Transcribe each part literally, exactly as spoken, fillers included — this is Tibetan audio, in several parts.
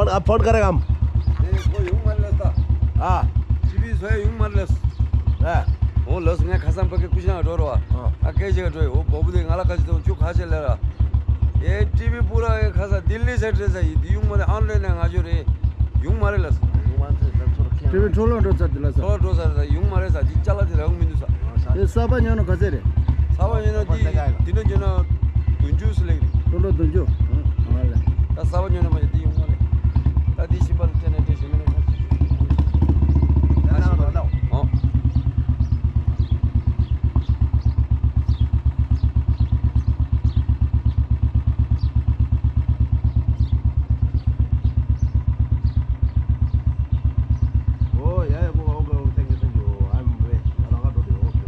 ཨ་ཕོན་ཀ་རེ་གམ། ཨེ་ཁོ་ཡོང་མ་རེད་ལ་ས། ཨ། ཅི་བི་བཟོ་ཡ་ཡོང་མ་རེད་ལ་ས། ཨ། འོ་ལ་ས་ངས་ཁ་སང་ཕ་གི་ཀུ་ཤི་ན་འགྲོ་རོ་བ། ཨ་སྐད་ཆ་འགྲོ་ཡོད། འོ་བོ་བུ་དེ་ང་ལ་ཁ་ཅིག་དང་ཅུ་ཁ་ཆེ་ལེ་ར། ཨེ་ཊི་བི་པུ་ར་ཨེ་ཁ་ས་ལྡི་ལི་སེ་འདྲེ་ས་ཡི་དེ་ཡོང་མ་རེད། ཨན་ལེ་ནས་ང་ཅོ་རེད། ཡོང་མ་རེད་ལ་ས། ཊི་བི་འཕྲོ་ལོག་འགྲོ་ཚར་དེ་ལ་ས། འཕྲོ་ལོག་འགྲོ་ཚར་ས་ཡོང་མ་རེད་ས། དེ་ཅ་ལག་དེ་རག་མི་འདུག་ས། དེ་གསར་པ་ཉོ་ན་ག་ཚད་རེད། གསར་པ་ཉོ་ན་དེ་དེ་འདྲ་ཉོ་ན་བདུན་ཅུ་ཙམ་ལེགས་རེད། སྟོང་ཕྲག་བདུན་ཅུ། ཨང་ལེ། ད་གསར་པ་ཉོ་ན་མ་ཡིན་དེ་ཡོང་མ་རེད། ད་དེ་ཤི་པ་ལ་བལྟས་ནས་དེ་ཞུ་མི་ནས་ད་ཤི་པ་ལ་ཨོ། Oh, yeah, yeah, okay, okay, thank you, thank you. I'm wait. Okay, okay.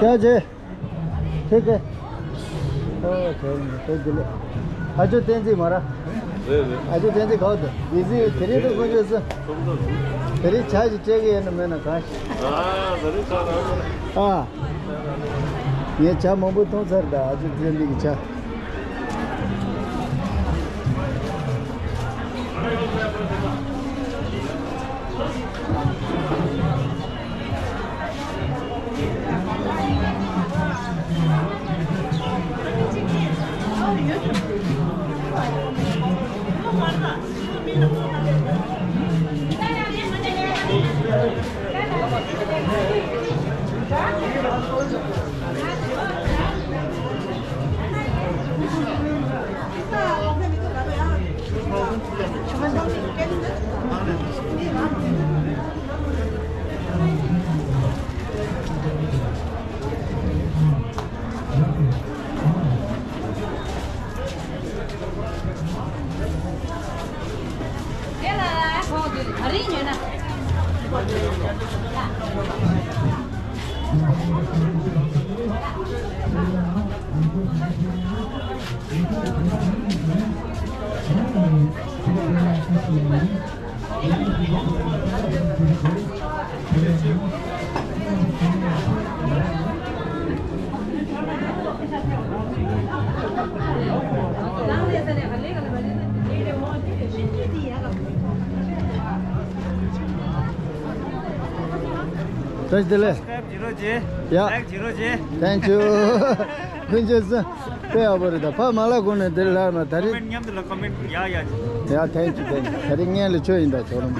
ཡ་ཇེ། ཁེ་ཁེ། ཨོ་ཁེ་ཁེ་ཁེ་ལེ། ཨ་ཅོ་བསྟན་འཛིན་མ་ར། རེད་རེད། ཨ་ཅོ་བསྟན་འཛིན་ག་བ་འདུག་བི་ཟི་དེ་རིང་དུ་དཀོན་མཆོག་སུ། དེ་རིང་ཇ་ཞིག་སྤྲད་ཀྱི་ཡོད་ན་མེད་ན་གང་ཞིག་ཨ་དེ་རིང་ཇ་རག་གི་རེད། ཨ། ངས་ཇ་མང་པོ་འཐུང་ཚར་ད་ཨ་ཅོ་བསྟན་འཛིན་གྱི་ཇ། བཀྲ་ཤིས་བདེ་ལེགས། Subscribe བྱེད་རོགས་བྱེད། ཡ། Like བྱེད་རོགས་བྱེད། Thank you. ཀུན་མཁྱེན་སུ། དཔེ་ཡག་པོ་རེད་ད། ཕ་མ་ལ་དགོངས་ནས་འདིར་ལྷག་མ་ད་རེས། Comment མཉམ་དུ་ལ་comment ཡག་ཡག་བྱེད། ཡ། Thank you, thank you. ད་རེས་བརྙན་ལ་ཆོས་ཡིན་ད་ཚོར་མ།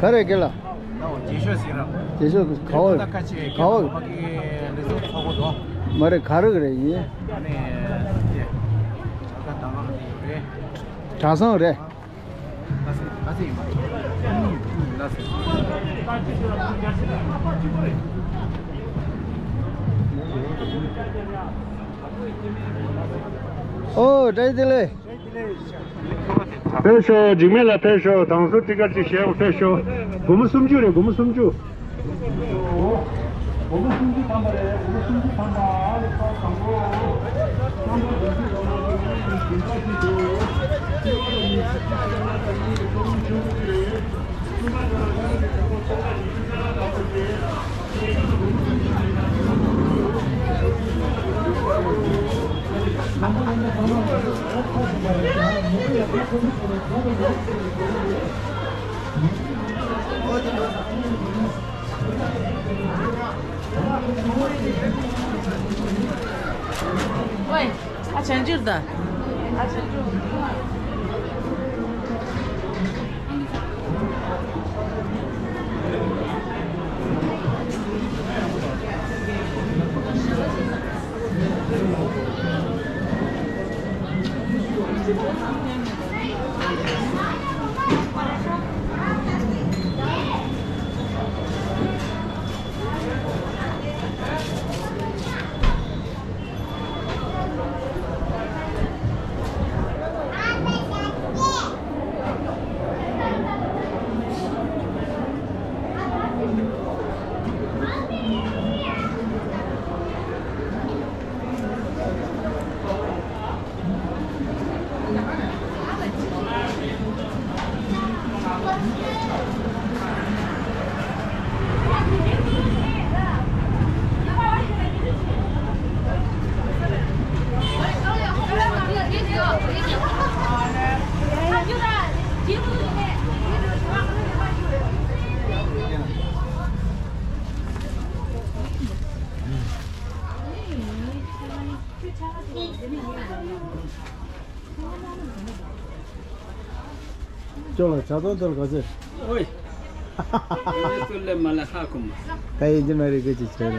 ག་རེ་སྐད་ལ། རྗེས་ཤོད་ཟེར་ར། རྗེས་ཤོད་ག་བ། ད་ཁ་ཆེ་ག་བ། ཁ་བ་གི་ལས་ཚོགས་ཚོགས་པ་དོ། མ་རེད་ག་རེ་ག་རེ་ཡིན། ཨ་ནི་དེ་ད་ལྟ་ལ་ཡོད་རེད། གྲྭ་ཚང་རེད། ལ་སེ་ལ་སེ་ཡིན་པ། ལ་སེ། ཨོ་བཀྲ་ཤིས་བདེ་ལེགས། ཕེབས་ཤོག་འཇིགས་མེད་ལ་ཕེབས་ཤོག་དང་སོ་ཊི་ཀ་ཊི་ཅིག་བཞེས་ཕེབས་ཤོག་སྒོར་མོ་སུམ་ཅུ་རེད། སྒོར་མོ་སུམ་ཅུ། སྒོར་མོ་སུམ་ཅུ་ཐམ་པ་རེད། སྒོར་མོ་སུམ་ཅུ་ཐམ་པ། ཨ་ལེ་ཁ་དང་པོ། ཁམས་པ་བདུན་ཅུ་ལོ་ན་དུ་ནི་བདུན་ཕྲག་གཅིག་ཏུ། སྤྱི་པ་ལ་ཉི་ཤུ་རྩ་ལྔ་དང་གཉིས་ཀྱི་ཚོགས་མི་ཆུང་ངུ་གཅིག་རེད། སྤྱི་པ་ལ་ཉི་ཤུ་རྩ་ལྔ་དང་གཉིས་ཀྱི་ཚོགས་མི་ཆུང་ངུ་གཅིག་རེད། ཨོའི། ཨ་ཆང་བསྐྱུར་ད། ཨ་ཆང་བསྐྱུར། ཅོག་ལ་ཇ་ཚོང་དེར་ག་ཚོད། ཨོའི། ཨ་ནི་ཚུར་ལས་མ་ལས་ཧ་གོ་མ། ད་ཡིན་གྱི་མ་རེད་གི་ཅིག་བྱས་རེད།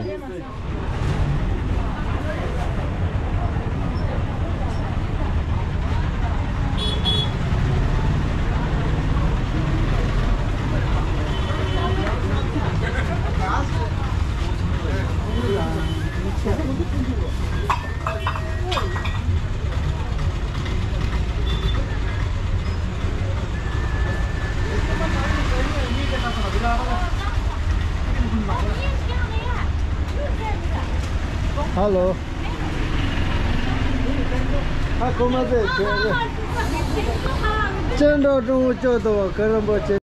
ཧ་ལོ། ཧ་གོ་མ་ཟེར་ཁྱོད་རེད། སྤྱན་དྲངས་དྲུང་དུ་བཅར་དུ་བ་ཀ་རམ་པོ་ཆེ།